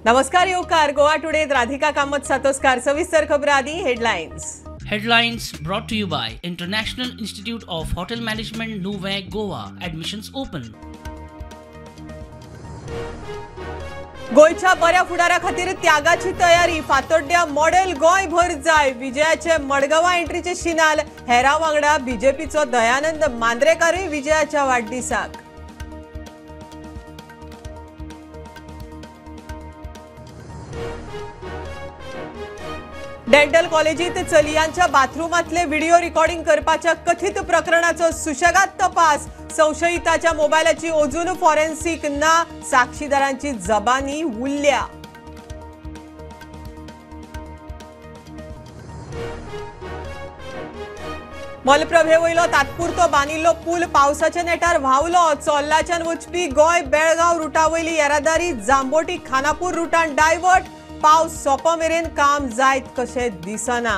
नमस्कार येवकार गोवा टुडे राधिका कामत सातोस्कार. सविस्तर खबर आदी headlines. Headlines brought to you by International Institute of Hotel Management, Nuvem, Goa. Admissions open. गोंयच्या बऱ्या फुडारा खातीर त्यागाची तयारी. फातोड्ड्या मॉडेल गोंय भर जाय. विजयाचे मडगांवा एंट्रीचे शिनाल. हेरां वांगडा बीजेपीचो दयानंद मांद्रेकारूय विजयाच्या वाडदिसाक. डेंटल कॉलेजीत चलियांच्या बाथरूमातले व्हिडिओ रेकॉर्डिंग करपाच्या कथित प्रकरणाचो सुशेगाद तपास. संशयिताच्या मोबायलाची अजून फॉरेन्सिक ना. साक्षीदारांची जबानी उरल्या. मलप्रभे वयलो तात्पुरतो बांदिल्लो पूल पावसाच्या नेटार व्हांवलो. चोल्लाच्यान वचपी गोंय बेळगांव रुटा वयली येरादारी जांबोटी खानापूर रुटान डायवर्ट. पावस सोंपो मेरेन काम जायत कशें दिसना.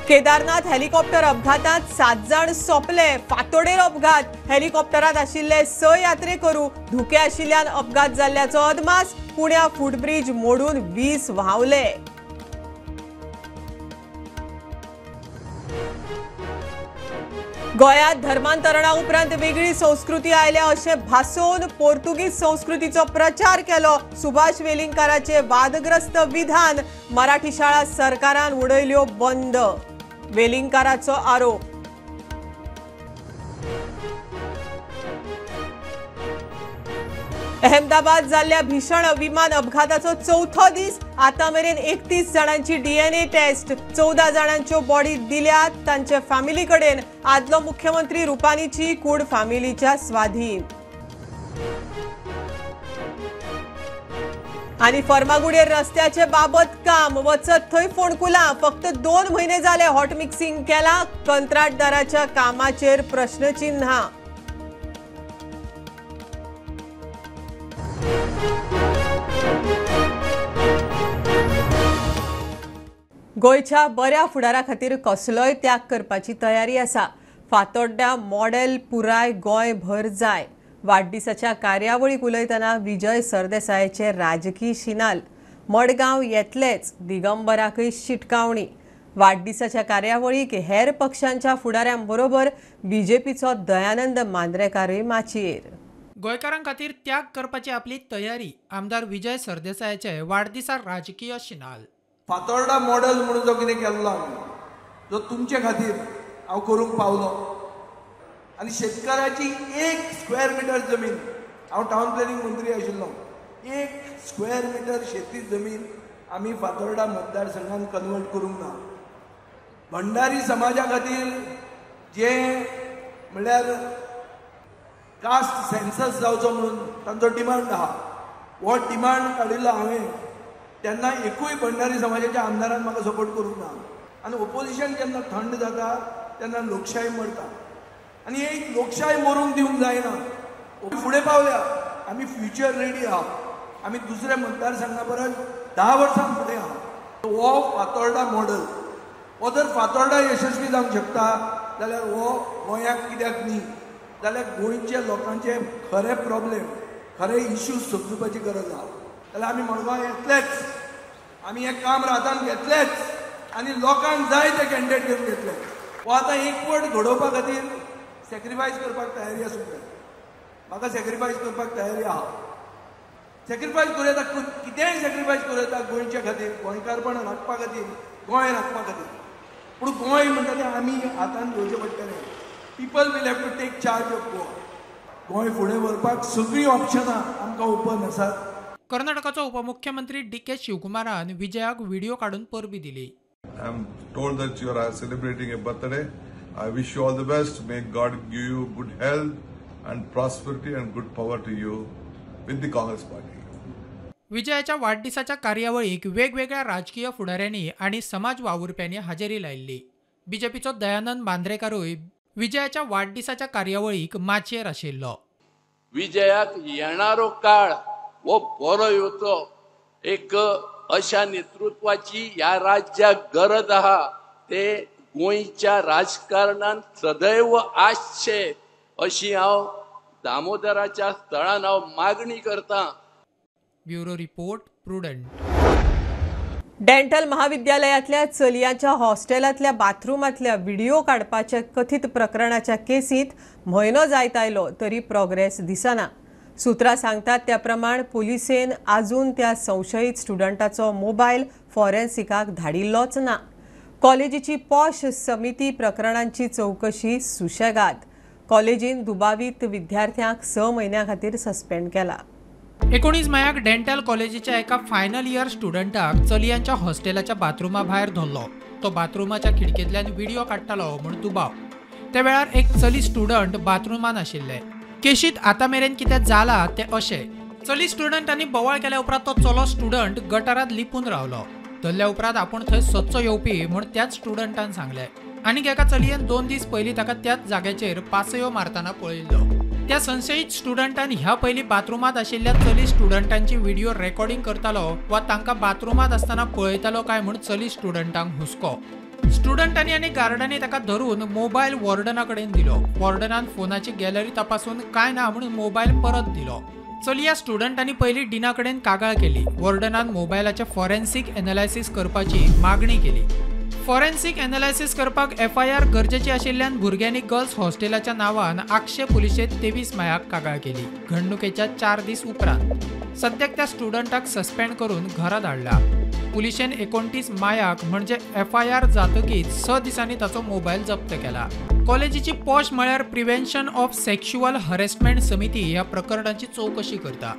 केदारनाथ हेलिकॉप्टर अपघातात 7 जाण सोंपले. फातोडेर अपघात. हेलिकॉप्टरात आशिल्ले 6 यात्रेकरू धुके आशिल्ल्यान अपघात जाल्ल्याचो अदमास. पुण्या फुटब्रिज मोडून 20 व्हांवले. गोंयांत धर्मांतरणा उपरांत वेगळी संस्कृती आयल्या अशें भासोवन पोर्तुगीज संस्कृतीचो प्रचार केलो. सुभाष वेलिंगकाराचे वादग्रस्त विधान. मराठी शाळा सरकारान उडयल्यो बंद. वेलिंगकाराचो आरोप. अहमदाबाद जाल्ल्या भीषण विमान अपघाताचो चवथो दीस. आतां मेरेन 31 जाणांची डीएनए टेस्ट. 14 जाणांच्यो बॉडी दिल्यात तांचे फॅमिली कडेन. आदलो मुख्यमंत्री रुपानीची कूड फॅमिलीच्या स्वाधीन. आनी फर्मागुडयेर रस्त्याचे बाबत काम. वचत थंय फोंडकुलां. फक्त 2 म्हयने जाले हॉट मिक्सिंग केलां. कंत्राटदाराच्या कामाचेर प्रश्नचिन्हां. गोंयच्या बऱ्या फुडारा खातीर कसलोय त्याग करपाची तयारी आसा. फातोड्ड्या मॉडेल पुराय गोंय भर जाय. वाडदिसाच्या कार्यावळीक उलयतना विजय सरदेसायाचे राजकीय शिनाल. मडगांव येतलेच दिगंबराकय शिटकावणी. वाडदिसाच्या कार्यावळीक हेर पक्षांच्या फुडाऱ्यां बरोबर बीजेपीचो दयानंद मांद्रेकारूय माचयेर. गोंयकारां खातीर त्याग करपाची आपली तयारी. आमदार विजय सरदेसायाचे वाडदिसा राजकीय शिनाल. फातोर्डा मॉडेल म्हणून जो कितें केल्लो आमी, जो तुमचे खातीर हांव करूंक पावलो. आनी शेतकाराची 1 स्क्वेअर मिटर जमीन, हांव टावन प्लॅनिंग मंत्री आशिल्लो, 1 स्क्वेअर मिटर शेती जमीन आमी फातोर्डा मतदारसंघान कन्वर्ट करूंक ना. भंडारी समाजा खातीर जे म्हणल्यार कास्ट सेन्सस जावचो म्हणून तांचो डिमांड आहा, हो डिमांड काडिल्लो हांवें. तेन्ना एकूय भंडारी समाजाच्या आमदारान म्हाका सपोर्ट करूंक ना. आनी ओपोजिशन जेन्ना थंड जाता तेन्ना लोकशाय मरता. आनी एक लोकशाय मरूंक दिवंक जायना. फुडें पावल्या आमी, फ्युचर रेडी आहा. आमी दुसऱ्या मतदारसंघा परस 10 वर्सां फुडें आहा. हो फातोर्डा मॉडल हो जर फातोर्डा यशस्वी जावंक शकता जाल्यार हो गोंयाक कित्याक न्ही? जाल्यार गोंयच्या लोकांचे खरे प्रॉब्लेम, खरे इश्यूज समजुपाची गरज आहा. जाल्यार आमी मडगांव येतलेच, आमी हें काम हातान घेतलेच आनी लोकांक जाय ते कॅन्डिडेट घेवन घेतले. हो आतां एकवट घडोवपा खातीर सॅक्रिफायस करपाक तयारी आसूंक जाय. म्हाका सॅक्रिफायस करपाक तयारी आहा. सॅक्रिफायस करूं येता, कितेंय सॅक्रिफायस करूं येता गोंयच्या खातीर, गोंयकारपण राखपा खातीर, गोंय राखपा खातीर. पूण गोंय म्हणटा तें आमी हातान घेवचें पडटलें. People will have to take charge of Goa. Goa फुडें व्हरपाक सगळीं ऑप्शनां आमकां ओपन आसात. कर्नाटकाचो उपमुख्यमंत्री डी के शिवकुमारान विजयाक व्हिडिओ काडून परबी दिली. I am told that you are celebrating a birthday. I wish you all the best. May God give you good health and prosperity and good power to you with the Congress party. विजयाच्या वाडदिसाच्या कार्यावळीक वेगवेगळ्या राजकीय फुडाऱ्यांनी आनी समाज वावुरप्यांनी हाजेरी लायिल्ली. बीजेपीचो दयानंद मांद्रेकारूय विजयाच्या वाडदिसाच्या कार्यावळीक माचयेर आशिल्लो. विजयाक येणारो काळ हो बरो येवचो, एक अशा नेतृत्वाची ह्या राज्याक गरज आहा. ते गोंयच्या राजकारणान सदैव आसचे अशी हांव दामोदराच्या स्थळान हांव मागणी करता. Bureau report, Prudent. Dental महाविद्यालयातल्या चलयांच्या हॉस्टेलांतल्या बाथरूमांतल्या व्हिडिओ काडपाच्या कथीत प्रकरणाच्या केसींत म्हयनो जायत आयलो तरी प्रोग्रेस दिसना. सूत्रां सांगतात त्या प्रमाण पुलिसेन आजून त्या संशयीत स्टुडंटाचो मोबायल फॉरेन्सिकाक धाडिल्लोच ना. कॉलेजीची पॉश समिती प्रकरणांची चवकशी सुशेगाद. कॉलेजीन दुबावीत विद्यार्थ्यांक 6 म्हयन्यां खातीर सस्पेंड केला. 19 मयाक डेंटल कॉलेजीच्या एका फायनल इयर स्टुडंटाक चलयांच्या हॉस्टेलाच्या बाथरुमा भायर धरलो. तो बाथरुमाच्या खिडकेंतल्यान व्हिडिओ काडटालो म्हूण दुबाव. त्या वेळार एक चली स्टुडंट बाथरुमान आशिल्ले. केशीत आतां मेरेन कितें जाला तें अशें, चली स्टुडंटांनी बोवाळ केल्या उपरांत तो चलो स्टुडंट गटारांत लिपून रावलो. धरल्या उपरांत आपूण थंय सदचो येवपी म्हूण त्याच स्टुडंटान सांगलें. आनीक एका चलयेन 2 दीस पयलीं ताका त्याच जाग्याचेर पासयो मारतना पळयिल्लो. त्या संशयीत स्टुडंटान ह्या पयलीं बाथरुमांत आशिल्ल्या चली स्टुडंटांची व्हिडिओ रेकॉर्डिंग करतालो वा तांकां बाथरुमांत आसतना पळयतालो काय म्हूण चली स्टुडंटांक हुस्को. स्टुडंटांनी आनी गार्डांनी ताका धरून मोबायल वॉर्डना कडेन दिलो. वॉर्डनान फोनाची गॅलरी तपासून काय ना म्हूण मोबायल परत दिलो. चलया स्टुडंटांनी पयलीं डिना कडेन कागाळ केली. वॉर्डनान मोबायलाचें फॉरेन्सिक एनालायसीस करपाची मागणी केली. फॉरेन्सिक एनालायसीस करपाक एफआयआर गरजेची आशिल्ल्यान भुरग्यांनी गर्ल्स हॉस्टेलाच्या नांवान आगशे पुलिशेंत 23 मयाक कागाळ केली. घडणुकेच्या 4 दीस उपरांत सद्याक त्या स्टुडंटाक सस्पेंड करून घरा धाडला. पुलिशेन 29 मायाक म्हणजे एफआयआर जातकीच 6 दिसांनी ताचो मोबायल जप्त केला. कॉलेजीची पॉश म्हळ्यार प्रिव्हेन्शन ऑफ सेक्शुअल हरेसमेंट समिती ह्या प्रकरणाची चवकशी करता.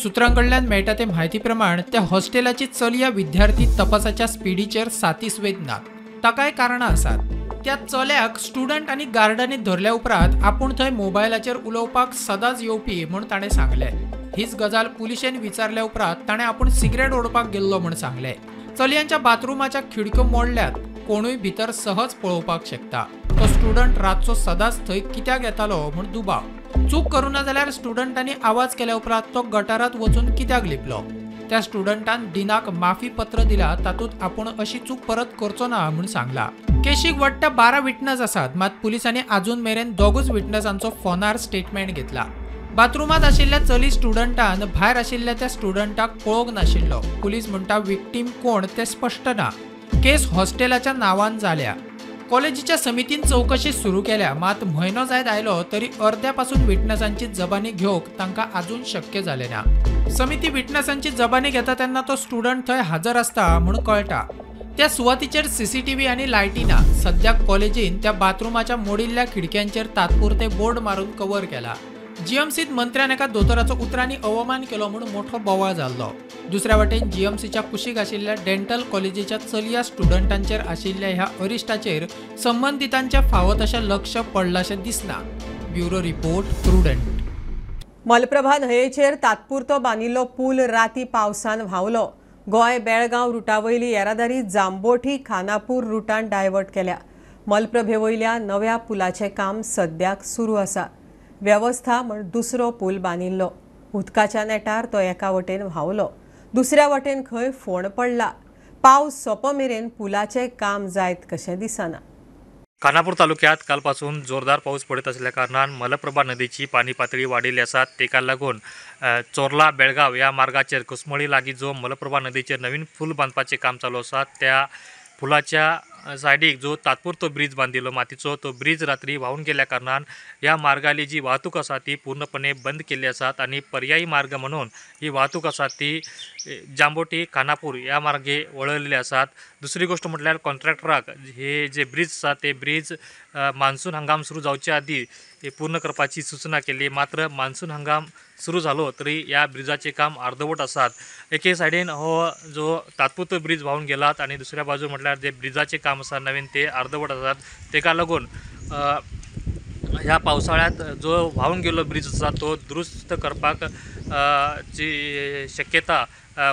सूत्रां कडल्यान मेळटा ते म्हायती प्रमाण त्या हॉस्टेलाची चलया विद्यार्थी तपासाच्या स्पिडीचेर सातिस्वेद नात. ताकाय कारणां आसात. त्या चल्याक स्टुडंट आनी गार्डांनी धरल्या उपरांत आपूण थंय मोबायलाचेर उलोवपाक सदांच येवपी म्हूण ताणें सांगलें. हीच गजाल पुलिशेन विचारल्या उपरांत ताणें आपूण सिगरेट ओडपाक गेल्लो म्हूण सांगलें. चलयांच्या बाथरुमाच्या खिडक्यो मोडल्यात, कोणूय भितर सहज पळोवपाक शकता. तो स्टुडंट रातचो सदांच थंय कित्याक येतालो म्हूण दुबाव. चूक करूना जाल्यार स्टुडंटांनी आवाज केल्या उपरांत तो गटारांत वचून कित्याक लिपलो. त्या स्टुडंटान डिनाक माफी पत्र दिला, तातूंत आपूण अशी चूक परत करचो ना म्हूण सांगला. केशीक वट्ट 12 विटनस आसात, मात पुलिसांनी आजून मेरेन 2 विटनसांचो फोनार स्टेटमेंट घेतला. बाथरुमांत आशिल्ल्या चली स्टुडंटान भायर आशिल्ल्या त्या स्टुडंटाक पळोवंक नाशिल्लो. पुलीस म्हणटा विक्टीम कोण तें स्पश्ट ना. केस हॉस्टेलाच्या नांवान जाल्या. कॉलेजीच्या समितीन चवकशी सुरू केल्या, मात म्हयनो जायत आयलो तरी अर्द्या पासून विटनसांची जबानी घेवंक तांकां आजून शक्य जालें ना. समिती विटनसांची जबानी घेता तेन्ना तो स्टुडंट थंय हजर आसता म्हूण कळटा. त्या सुवातीचेर सीसीटीव्ही आनी लायटी ना. सद्याक कॉलेजीन त्या बाथरुमाच्या मोडिल्ल्या खिडक्यांचेर तात्पुरते बोर्ड मारून कवर केला. जीएमसीत मंत्र्यान एका दोतोराचो उतरांनी अवमान केलो म्हूण मोठो बोवाळ जाल्लो. दुसऱ्या वटेन जीएमसीच्या कुशीक आशिल्ल्या डेंटल कॉलेजीच्या चलया स्टुडंटांचेर आशिल्ल्या ह्या अरिश्टाचेर संबंदितांचें फावो तशें लक्ष पडलाशें दिसना. Bureau report, Prudent. Malaprabha न्हंयेचेर तात्पुरतो बांदिल्लो पूल राती पावसान व्हांवलो. गोंय बेळगांव रुटा वयली येरादारी जांबोठी खानापूर रुटान डायवर्ट केल्या. मलप्रभे वयल्या नव्या पुलाचें काम सद्याक सुरू आसा. वेवस्था म्हण दुसरो पूल बांदिल्लो. उदकाच्या नेटार तो एका वटेन व्हांवलो, दुसऱ्या वटेन खंय फोण पडला. पावस सोंपो मेरेन पुलाचें काम जायत कशें दिसना. खानापूर तालुक्यात कालपासून जोरदार पाऊस पडत असल्या कारणान मलप्रभा नदीची पाणी पातळी वाडिल्ली आसा. तेका लागून चोर्ला बेळगांव ह्या मार्गाचेर कुसमळी लागीं जो मलप्रभा नदीचेर नवीन पूल बांदपाचें काम चालू आसा त्या पुलाच्या सायडीक जो तात्पुरतो ब्रिज बांदिल्लो मातीचो तो ब्रिज रात्री व्हांवून गेल्या कारणान ह्या मार्गाली जी वाहतूक आसा ती पूर्णपणे बंद केल्ली आसात आनी पर्यायी मार्ग म्हणून ही वाहतूक आसा ती जांबोटी खानापूर ह्या मार्गे वळयल्ली आसात. दुसरी गोष्ट म्हटल्यार कॉन्ट्रॅक्टराक हे जे ब्रिज आसा ते ब्रिज मान्सून हंगाम सुरू जावचे आदी हे पूर्ण करपाची सूचना केली, मात्र मान्सून हंगाम सुरू जालो तरी ह्या ब्रिजाचे काम अर्दवट आसात. एके सायडीन हो जो तात्पुरतो ब्रिज व्हांवून गेलात आनी दुसऱ्या बाजू म्हटल्यार जे ब्रिजाचे काम आसा नवीन ते अर्दवट आसात. तेका लागून ह्या पावसाळ्यात जो व्हांवून गेल्लो ब्रिज आसा तो दुरुस्त करपाक ची शक्यता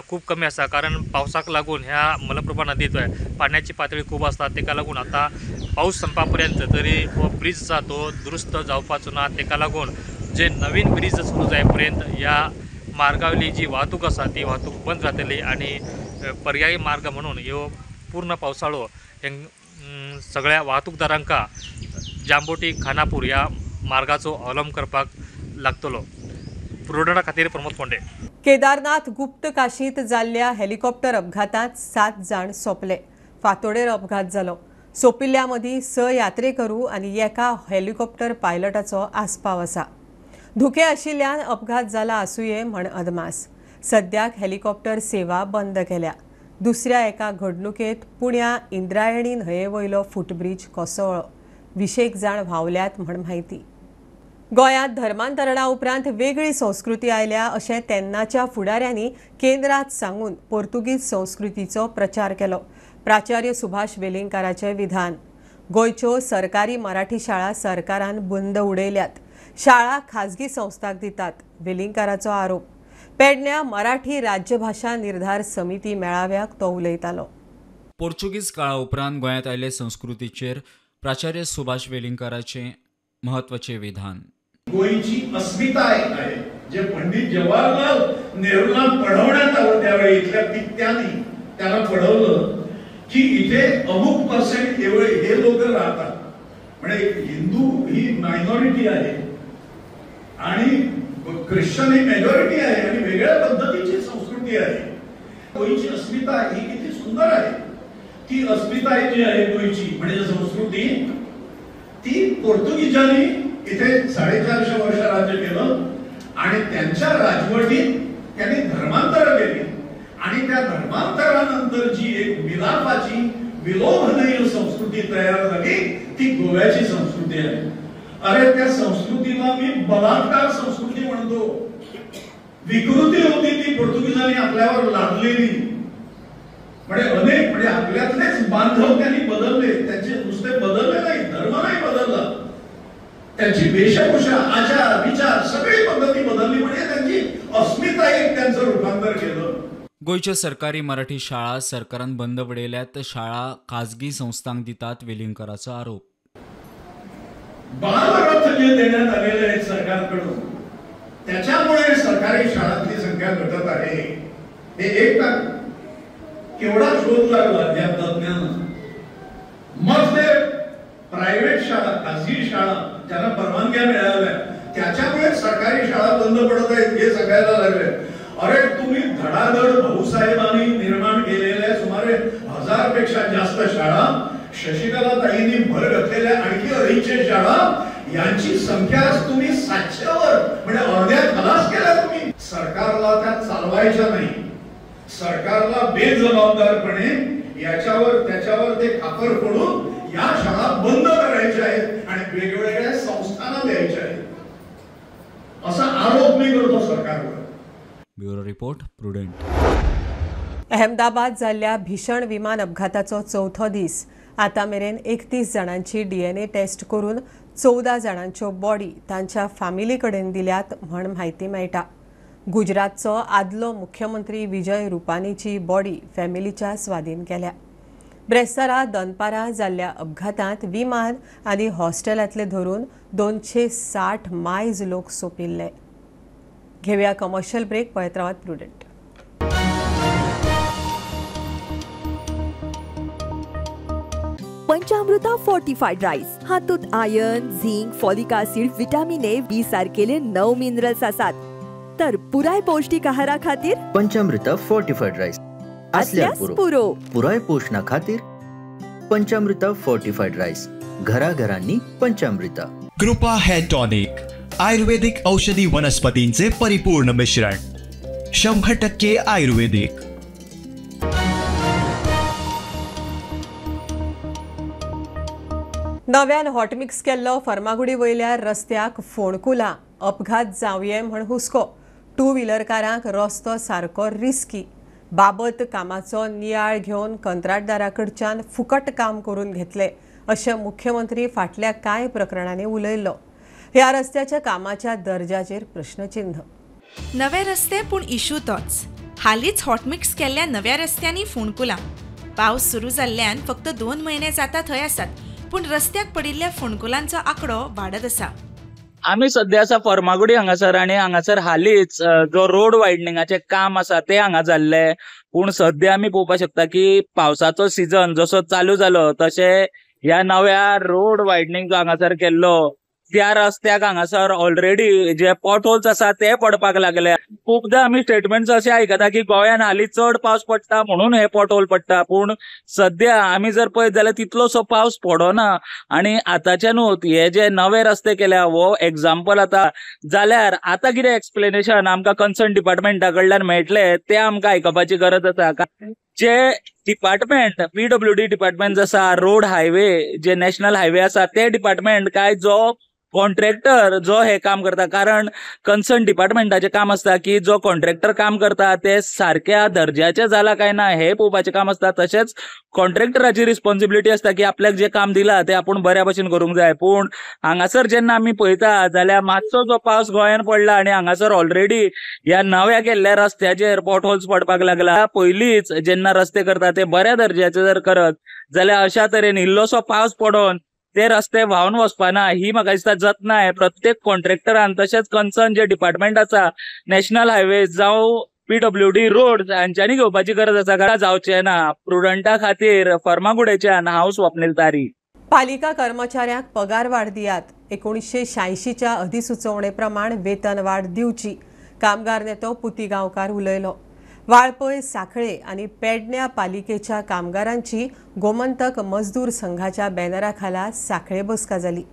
खूब कमी आसा, कारण पावसाक लागून ह्या मलप्रभा नदीत पाण्याची पातळी खूब आसता. तेका लागून आतां पावस संपा पर्यंत तरी हो ब्रिज आसा तो दुरुस्त जावपाचो ना. तेका लागून जे नवीन ब्रिज सुरू जाय पर्यंत ह्या मार्गावयली जी वाहतूक आसा ती वाहतूक बंद जातली आनी पर्यायी मार्ग म्हणून ह्यो पूर्ण पावसाळो सगळ्या वाहतूकदारांका जांबोटी खानापूर ह्या मार्गाचो अवलंब करपाक लागतलो. प्रुडंटा खातीर प्रमोद कोंडे. केदारनाथ गुप्त काशींत जाल्ल्या हेलिकॉप्टर अपघातांत 7 जाण सोंपले. फातोडेर अपघात जालो. सोंपिल्ल्या मदीं 6 यात्रेकरू आनी एका हेलिकॉप्टर पायलटाचो आस्पाव आसा. धुकें आशिल्ल्यान अपघात जाला आसुये म्हण अदमास. सद्याक हेलिकॉप्टर सेवा बंद केल्या. दुसऱ्या एका घडणुकेंत पुण्या इंद्रायणी न्हंये वयलो फुटब्रीज कोसळ्ळो. 20 जाण व्हांवल्यात म्हण म्हायती. गोंयांत धर्मांतरणा उपरांत वेगळी संस्कृती आयल्या अशें तेन्नाच्या फुडाऱ्यांनी केंद्रात सांगून पोर्तुगीज संस्कृतीचो प्रचार केलो. प्राचार्य सुभाष वेलिंगकाराचें विधान. गोंयच्यो सरकारी मराठी शाळा सरकारान बंद उडयल्यात. शाळा खाजगी संस्थांक दितात, वेलिंगकाराचो आरोप. पेडण्या मराठी राज्यभाशा निर्धार समिती मेळाव्याक तो उलयतालो. पोर्चुगीज काळा उपरांत गोंयांत आयिल्ले संस्कृतीचेर प्राचार्य सुभाष वेलिंगकाराचें म्हत्वाचें विधान. गोंयची अस्मिताय आहे जे पंडित जवाहरलाल नेहरूंना पढवण्यात आलं त्यावेळी इथल्या पित्त्यांनी त्यांना पढवलं की इथे अमुक पर्सेंट हे लोक राहतात, म्हणजे हिंदू ही मायनॉरिटी आहे आणि ख्रिश्चन ही मेजॉरिटी आहे आणि वेगळ्या पद्धतीची संस्कृती आहे. गोंयची अस्मिता ही किती सुंदर आहे. ती अस्मिता जी आहे गोंयची म्हणजे संस्कृती ती पोर्तुगीजांनी इथे 450 वर्ष राज्य केलं आणि त्यांच्या राजवटीत त्यांनी धर्मांतर केली आणि त्या धर्मांतरानंतर जी एक मिलापाची विलोभनीय संस्कृती तयार झाली ती गोव्याची संस्कृती आहे. अरे त्या संस्कृतीला मी बलात्कार संस्कृती म्हणतो. विकृती होती ती पोर्तुगीजांनी आपल्यावर लादलेली. म्हणजे अनेक म्हणजे आपल्यातलेच बांधव त्यांनी बदलले, त्यांचे नुसते बदलले नाही, धर्म नाही बदलला, त्यांची वेशभूषा आचार विचार सगळी पद्धती बदलली, म्हणजे त्यांची अस्मिता एक त्यांचं रूपांतर केलं. गोंयच्यो सरकारी मराठी शाळा सरकारान बंद उडयल्यात, शाळा खाजगी संस्थांक दितात, वेलिंगकाराचो आरोप. बालरथ जे देण्यात आलेले आहेत सरकारकडून त्याच्यामुळे सरकारी शाळांची संख्या घटत आहे. हे एक केवढा शोध लागला या तज्ञांना. मग ते प्रायव्हेट शाळा खाजगी शाळा ज्यांना परवानग्या मिळाल्या त्याच्यामुळे सरकारी शाळा बंद पडत आहेत हे सांगायला लागले. अरे तुम्ही धडाधड भाऊसाहेबांनी निर्माण केलेल्या सुमारे 1000 पेक्षा जास्त शाळा, शशिकला ताईंनी भर घातलेल्या आणखी 250 शाळा यांची संख्या तुम्ही 700 वर म्हणजे अर्ध्या खलास केल्या तुम्ही. सरकारला त्या चालवायच्या नाही, सरकारला बेजबाबदारपणे याच्यावर त्याच्यावर ते खापर फोडून या शाळा बंद करायच्या आहेत आणि वेगवेगळ्या संस्थांना द्यायच्या आहेत असा आरोप मी करतो सरकारवर. Bureau report, Prudent. Ahmedabad जाल्ल्या भीषण विमान अपघाताचो चवथो दीस. आतां मेरेन 31 जाणांची डीएनए टेस्ट करून 14 जाणांच्यो बॉडी तांच्या फॅमिली कडेन दिल्यात म्हण म्हायती मेळटा. गुजरातचो आदलो मुख्यमंत्री विजय रुपानीची बॉडी फॅमिलीच्या स्वाधीन केल्या. ब्रेस्तारा दनपारा जाल्ल्या अपघातांत विमान आनी हॉस्टेलांतले धरून 260 मायज लोक सोंपिल्ले. घेवया कमर्शियल ब्रेक. पळयत रावात प्रुडंट. पंचामृता फोर्टिफाईड राईस हातूंत iron, zinc, folic acid, vitamin A, B सारकेले 9 मिनरल्स आसात. तर पुराय पौष्टिक आहारा खातीर पंचामृता फोर्टिफाईड राईस असल्यास पुरो. पुराय पोषणा खातीर पंचामृता फोर्टिफाईड राईस, घराघरांनी पंचामृता. कृपा हेअर टॉनिक, आयुर्वेदिक औषधी वनस्पतींचे परिपूर्ण मिश्रण, 100% आयुर्वेदिक. नव्यान हॉटमिक्स केल्लो फर्मागुडी वयल्या रस्त्याक फोंडकुलां, अपघात जावये म्हण हुस्को. टू व्हिलरकारांक रस्तो सारको रिस्की. बाबत कामाचो नियाळ घेवन कंत्राटदारा कडच्यान फुकट काम करून घेतले अशें मुख्यमंत्री फाटल्या कांय प्रकरणांनी उलयल्लो. ह्या रस्त्याच्या कामाच्या दर्जाचेर प्रश्नचिन्ह. नवे रस्ते पूण इशू तोच. हालींच हॉटमिक्स केल्ल्या नव्या रस्त्यांनी फोंडकुलां. पावस सुरू जाल्ल्यान फक्त 2 म्हयने जाता थंय आसात, पूण रस्त्याक पडिल्ल्या फोंडकुलांचो आंकडो वाडत आसा. आमी सद्या आसा फर्मागुडी हांगासर आनी हांगासर हालींच जो रोड वायडनिंगाचें काम आसा तें हांगा जाल्लें. पूण सद्या आमी पळोवपाक शकता की पावसाचो सिजन जसो चालू जालो तशें ह्या नव्या रोड वायडनिंग जो हांगासर केल्लो त्या रस्त्याक हांगासर ऑलरेडी जे पॉटहोल्स आसा ते पडपाक लागले. खूपदा आमी स्टेटमेंट्स अशे आयकता की गोंयान हालीं चड पावस पडटा म्हणून हे पॉटहोल पडटा, पूण सद्या आमी जर पळयत जाल्यार तितलोसो पावस पडना आनी आतांच्यानूच हे जे नवे रस्ते केल्या हो एग्जाम्पल आतां जाल्यार आतां कितें एक्सप्लेनेशन आमकां कन्सर्न डिपार्टमेंटा कडल्यान मेळटलें तें आमकां आयकपाची गरज आसा. जे डिपार्टमेंट पीडब्ल्यूडी डिपार्टमेंट आसा, रोड हायवे जे नॅशनल हायवे आसा ते डिपार्टमेंट काय जो कॉन्ट्रॅक्टर जो हे काम करता, कारण कन्सर्न डिपार्टमेंटाचें काम आसता की जो कॉन्ट्रॅक्टर काम करता ते सारक्या दर्ज्याचे जाला काय ना हे पळोवपाचें काम आसता. तशेंच कॉन्ट्रॅक्टराची रिस्पॉन्सिबिलिटी आसता की आपल्याक जें काम दिलां तें आपूण बऱ्या भशेन करूंक जाय. पूण हांगासर जेन्ना आमी पळयता जाल्यार मातसो जो पावस गोंयान पडला आनी हांगासर ऑलरेडी ह्या नव्या केल्ल्या रस्त्याचेर पॉटहोल्स पडपाक लागला. पयलींच जेन्ना रस्ते करता ते बऱ्या दर्ज्याचे जर करत जाल्यार अशा तरेन इल्लोसो पावस पडोन ते रस्ते व्हांवन वचपाना ही म्हाका दिसता जतनाय प्रत्येक कॉन्ट्रॅक्टरान तशेंच कन्सर्न जे डिपार्टमेंट आसा नॅशनल हायवे जावं पीडब्ल्यूडी रोड हांच्यांनी घेवपाची गरज आसा. कारण जावचें ना. प्रुडंटा खातीर फर्मागुडेच्यान हांव स्वप्नील तारी. पालिका कर्मचाऱ्यांक पगार वाड दियात. 1986च्या अधिसुचोवणे प्रमाण वेतन वाड दिवची, कामगार नेतो पुती गांवकार उलयलो. वाळपय, सांखळे आनी पेडण्या पालिकेच्या कामगारांची गोमंतक मजदूर संघाच्या बॅनरा खाला सांखळे बसका जाली.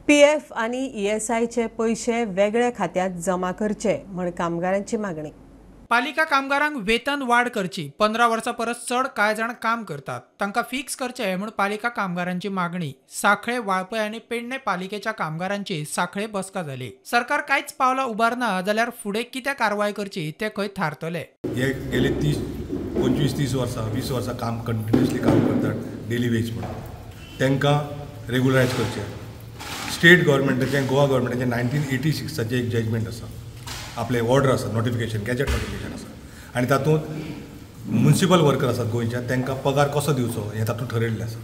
पीएफ आनी ईएसआयचे पयशे वेगळ्या खात्यांत जमा करचे म्हण कामगारांची मागणी. पालिका कामगारांक वेतन वाड करची. 15 वर्सां परस चड कांय जाण काम करतात, तांकां फिक्स करचें म्हूण पालिका कामगारांची मागणी. सांखळे, वाळपय आनी पेडणे पालिकेच्या कामगारांची सांखळे बसका जाली. सरकार कांयच पावलां उबारना जाल्यार फुडें कितें कारवाय करची तें खंय थारतलें. हे गेले 30, 25, 30 वर्सां, 20 वर्सां काम कंटिन्युअसली काम करतात डेली वेज म्हणून, तांकां रेगुलरायज करचें. स्टेट गव्हर्मेंटाचें, गोवा गव्हर्मेंटाचें 1986 एक जजमेंट आसा, आपले ऑर्डर आसा, नोटिफिकेशन, गॅजेट नोटिफिकेशन आसा आनी तातूंत म्युनिसिपल वर्कर आसात गोंयच्या, तांकां पगार कसो दिवचो हें तातूंत ठरयल्लें आसा.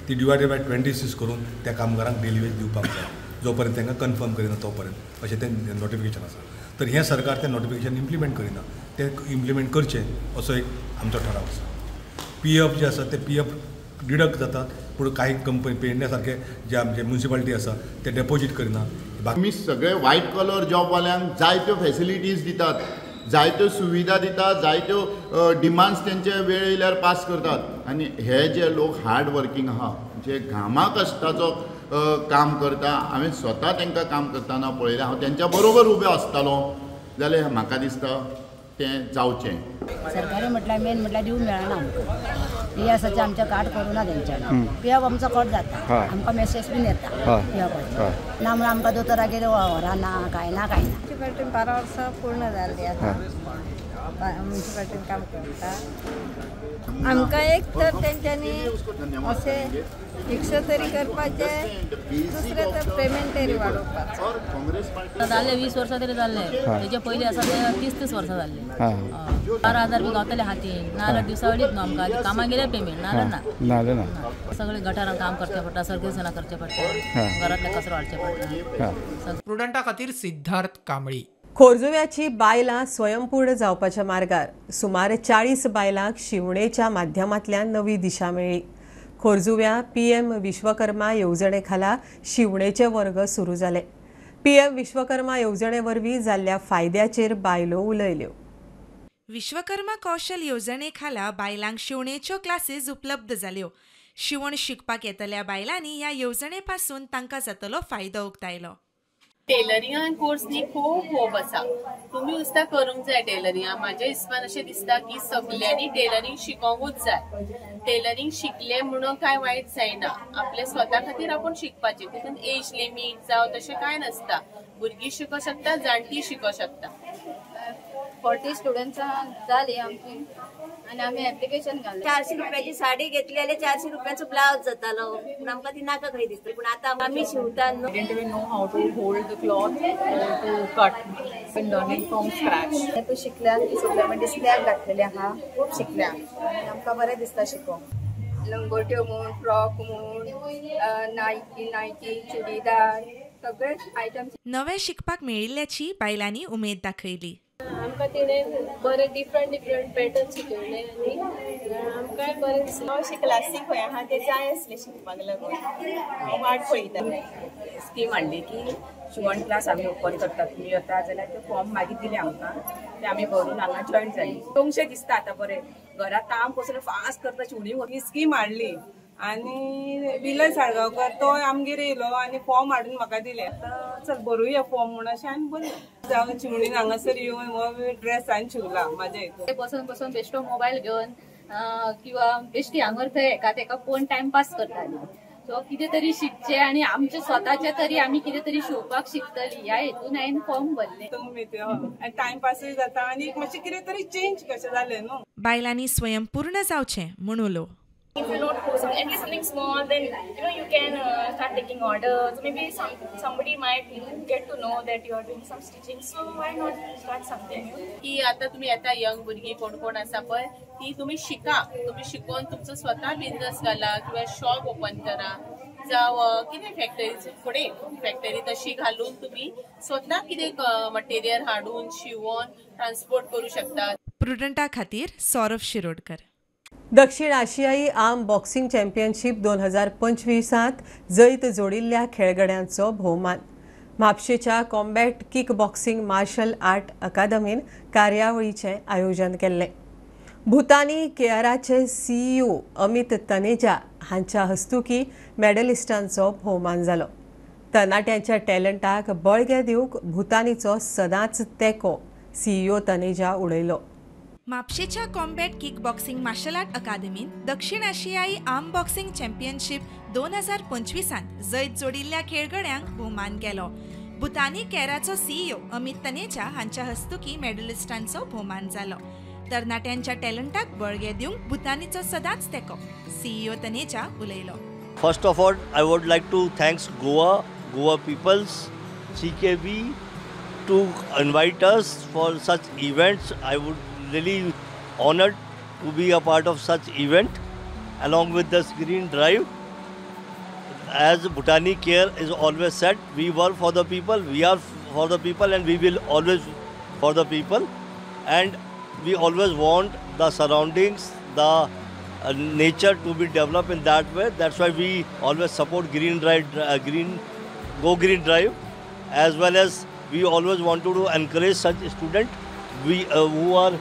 ती डिवायडेड बाय 26 करून त्या कामगारांक डेली वेज दिवपाक जाय जो पर्यंत तांकां कन्फर्म करिना तो पर्यंत, अशें तें नोटिफिकेशन आसा. तर हें सरकार तें नोटिफिकेशन इम्प्लिमेंट करिना, तें इम्प्लिमेंट करचें असो एक आमचो ठराव आसा. पी एफ जे आसा ते पी एफ डिडक्ट जातात, पूण कांय कंपनी पेडण्या सारके जे आमचे म्युनिसिपालिटी आसा ते डेपोजीट करिना. आमी सगळे व्हायट कॉलर जॉबवाल्यांक जायत्यो फॅसिलिटीज दितात, जायत्यो सुविधा दितात, जायत्यो डिमांड्स तेंचे वेळ येयल्यार पास करतात. आनी हे जे लोक हार्ड वर्कींग आहा, जे घामा कश्टाचो काम करता, हांवें स्वता तांकां काम करतना पळयलें, हांव तेंच्या बरोबर उबे आसतालो, जाल्यार म्हाका दिसता तें जावचें. सरकारी म्हटल्यार मेन म्हटल्यार दिवंक मेळना आमकां. पी एसाचे आमचें कार्ड करूं ना तेंच्यानी, पी एफ आमचो कट जाता, आमकां मॅसेज बीन येता पी एफाचो ना म्हणून आमकां दोतोरागेर व्हरना, कांय ना कांय ना. म्युनिसिपालिटीन 12 वर्सां पूर्ण जाल्लीं आतां, म्युनिसिपालिटीन काम करता. आमकां एक तर तेंच्यांनी अशें फिक्स तरी करपाचें, दुसरें तर पेमेंट तरी वाडोवपाचें. जाल्ले 20 वर्सां तरी जाल्ले, तेजे पयलीं आसा ते 30-30 वर्सां जाल्ले. 12,000 बी गावतले हातीन, नाजाल्यार दिवसा वेळीच न्हू आमकां कामां गेले पेमेंट, नाजाल्यार ना. सगळे गटारान काम करचें पडटा, सर्व्हिसां करचें पडटा, घरांतले कचरो हाडचें पडटा. प्रुडंटा खातीर सिद्धार्थ कांबळी. खोर्जुव्याची बायलां स्वयंपूर्ण जावपाच्या मार्गार. सुमार 40 बायलांक शिवणेच्या माध्यमांतल्यान नवी दिशा मेळ्ळी. खोर्जुव्या पीएम विश्वकर्मा येवजणे खाला शिवणेचे वर्ग सुरू जाले. पीएम विश्वकर्मा येवजणे वरवीं जाल्ल्या फायद्याचेर बायलो उलयल्यो. विश्वकर्मा कौशल येवजणे खाला बायलांक शिवणेच्यो क्लासीस उपलब्ध जाल्यो. शिवण शिकपाक येतल्या बायलांनी ह्या येवजणे पासून तांकां जातलो फायदो उक्तायलो. टेलरिंगान कोर्स न्ही खूब होप आसा, तुमी सुद्दां करूंक जाय टेलरिंगा. म्हाज्या हिसपान अशें दिसता की सगल्यांनी टेलरिंग शिकोंकूच जाय. टेलरिंग शिकलें म्हणून कांय वायट जायना, आपल्या स्वता खातीर आपूण शिकपाचें, तितून एज लिमीट जावं तशें कांय नासता. भुरगीं शिको शकता, जाणटीं शिको शकता. 40 स्टुडंट्सां जाली आमची आनी आमी एप्लिकेशन घातलें. 400 रुपयाची साडी घेतली जाल्यार 400 रुपयाचो ब्लावज जातालो, पूण आमकां ती नाका खंय दिसता, पूण आतां आमी शिंवता. तूं शिकल्या सगळें आमी डिस्प्लेयाक घातलेलें आहा, खूब शिकल्या आनी आमकां बरें दिसता शिकोंक. लंगोट्यो म्हूण, फ्रॉक म्हूण, नायटी, चुडीदार सगळे आयटम नवे शिकपाक मेळिल्ल्याची बायलांनी उमेद दाखयली. आमकां तिणें बरें डिफरंट डिफरंट पॅटर्न शिकयले आनी आमकांय बरें दिसलें. अशें क्लासीक खंय आहा तें जाय आसलें शिकपाक लागून हांव वाट पळयतालें. स्कीम हाडली की शिवण क्लास आमी ओपन करता, तुमी येता जाल्यार ते फॉर्म मागीर दिले आमकां, ते आमी भरून हांगा जॉयन जाली. दोनशे दिसता आतां बरें घरांत काम पसून फास्ट करता शिवणी. ही स्कीम हाडली आनी विलय साळगांवकर तो आमगेर येयलो आनी फॉर्म हाडून म्हाका दिले. चल भरुया फॉर्म म्हूण अशें हांवें भरलें. जावं शिवणीन हांगासर येवन हो ड्रेस हांवें शिवला म्हाज्या हितून. बसून बसून बेश्टो मोबायल घेवन किंवा बेश्टी हांगर थंय एका तेका पळोवन टायमपास करताली. सो कितें तरी शिकचें आनी आमचे स्वताचे तरी आमी कितें तरी शिवपाक शिकतली ह्या हेतून हांवें फॉर्म भरलें. टायमपासूय जाता आनी मातशें कितें तरी चेंज कशें जालें न्हू. बायलांनी स्वयंपूर्ण जावचें म्हूण उलो. If you not do something, at least something small, then you know you can start taking orders. Maybe somebody might get to know that you are doing some stitching. So why not start something new? की आता तुम्ही आता young भुरगीं कोण कोण आसा पळय ती तुम्ही शिका, तुम्ही शिकोवन तुमचो स्वता बिझनस घाला किंवा शॉप ओपन करा, जावं कितें फॅक्टरी फुडें फॅक्टरी तशी घालून तुम्ही स्वता कितें मटेरियल हाडून शिवोन ट्रान्सपोर्ट करू शकता. प्रुडंटा खातीर सौरभ शिरोडकर. दक्षिण आशियाई आर्म बॉक्सिंग चॅम्पियनशीप 2025 जैत जोडिल्ल्या खेळगड्यांचो भोवमान. म्हापशेच्या combat kick boxing martial art अकादमीन कार्यावळीचें आयोजन केल्लें. भूतानी केअराचे सीईओ अमित तनेजा हांच्या हस्तुकी मेडलिस्टांचो भोवमान जालो. तरणाट्यांच्या टॅलंटाक बळगें दिवंक भूतानीचो सदांच तेंको सीईओ तनेजा उडयलो. म्हापशेच्या combat kick boxing martial art अकादमीन दक्षिण आशियाई आर्म बॉक्सिंग चॅम्पियनशीप 2025 जैत जोडिल्ल्या खेळगड्यांक भोवमान केलो. भूतानी केराचो सीईओ अमित तनेजा हांच्या हस्तुकी मेडलिस्टांचो भोवमान जालो. तरणाट्यांच्या टॅलंटाक बळगें दिवंक भूतानीचो सदांच तेंको सीईओ तनेजा उलयलो. First of all I would like to thanks Goa, Goa peoples, CKB to invite us for such events. I would really honored to be a part of such event along with this green drive. As Bhutani Care is always said, we work for the people, we are for the people and we will always for the people, and we always want the surroundings, the nature to be developed in that way. That's why we always support green drive, Go Green Drive, as well as we always want to encourage such students who are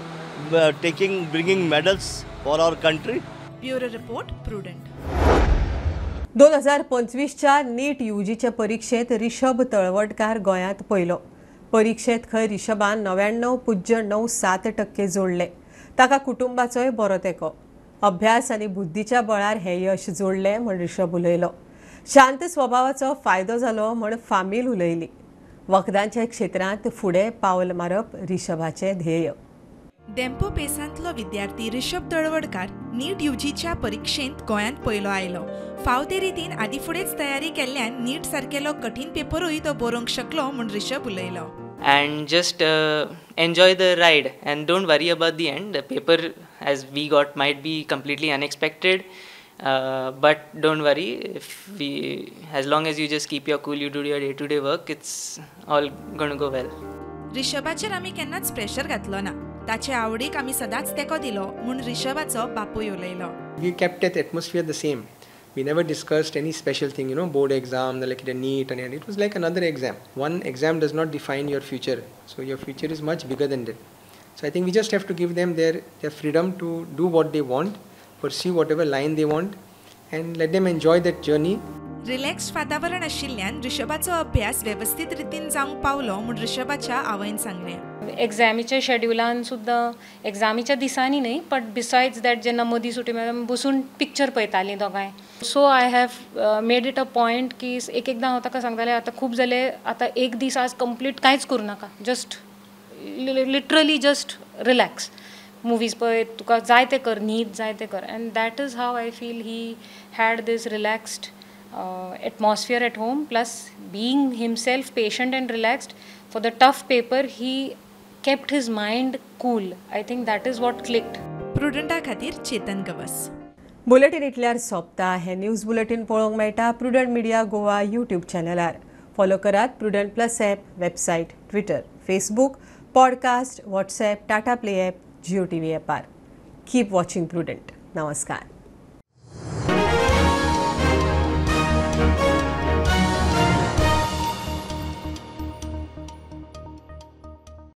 bringing medals for our country. Bureau report, Prudent. 2025च्या नीट यूजीच्या परीक्षेत ऋषभ तळवटकार गोंयांत पयलो. परीक्षेत खंय ऋषभान 99.97% जोडले. ताका कुटुंबाचोय बरो तेंको. अभ्यास आनी बुद्धीच्या बळार हे यश जोडले म्हण ऋषभ उलयलो. शांत स्वभावाचो फायदो जालो म्हण फामील उलयली. वखदांच्या क्षेत्रांत फुडें पावल मारप ऋषभाचें ध्येय. डेम्पो पेसांतलो विद्यार्थी ऋषभ तळवडकार नीट यूजीच्या परीक्षेंत गोंयांत पयलो आयलो. फाव ते रितीन आदी फुडेंच तयारी केल्ल्यान नीट सारकेलो कठीण पेपरूय तो बरोवंक शकलो म्हूण ऋषभ उलयलो. And just enjoy the ride and don't worry about the end. The paper as we got might be completely unexpected, but don't worry. If we, as long as you just keep your cool, you do your day-to-day work, it's all going to go well. ऋषभाचेर आमी केन्नाच pressure घातलो ना. ताचे आवडीक आमी सदांच तेंको दिलो म्हूण ऋषभाचो बापूय उलयलो. We kept that atmosphere the same. We never discussed any special thing, you know, board exam, like a NEET, and it was like another exam. One exam does not define your future. So your future is much bigger than that. So I think we just have to give them their freedom to do what they want, pursue whatever line they want, and let them enjoy that journey. Relax वातावरण आशिल्ल्यान ऋषभाचो अभ्यास वेवस्थीत रितीन जावंक पावलो म्हूण ऋषभाच्या आवयन सांगलें. एग्जामीच्या शेड्युलान सुद्दां एग्जामीच्या दिसांनी न्हय, बट बिसायड्स that जेन्ना मदीं सुटी मेळटा बसून पिक्चर पळयतालीं दोगांय. So I have made it a point की एक एकदां हांव ताका सांगतालें आतां खूब जालें, आतां एक दीस आज कंप्लीट कांयच करूं नाका, just literally just relax, movies पळय, तुका जाय तें कर, न्हीद जाय तें कर. And that is how I feel he had this relaxed atmosphere at home, plus being himself patient and relaxed for the tough paper, he kept his mind cool. I think that is what clicked. प्रुडंटा खातीर Chetan Gawas. Bulletin इतल्यार सोंपता. हे news bulletin पळोवंक मेळटा Prudent Media Goa YouTube चॅनलार. Follow करात Prudent plus app, website, Twitter, Facebook. Podcast, WhatsApp, Tata Play app, Jio TV ॲपार. Keep watching Prudent. नमस्कार.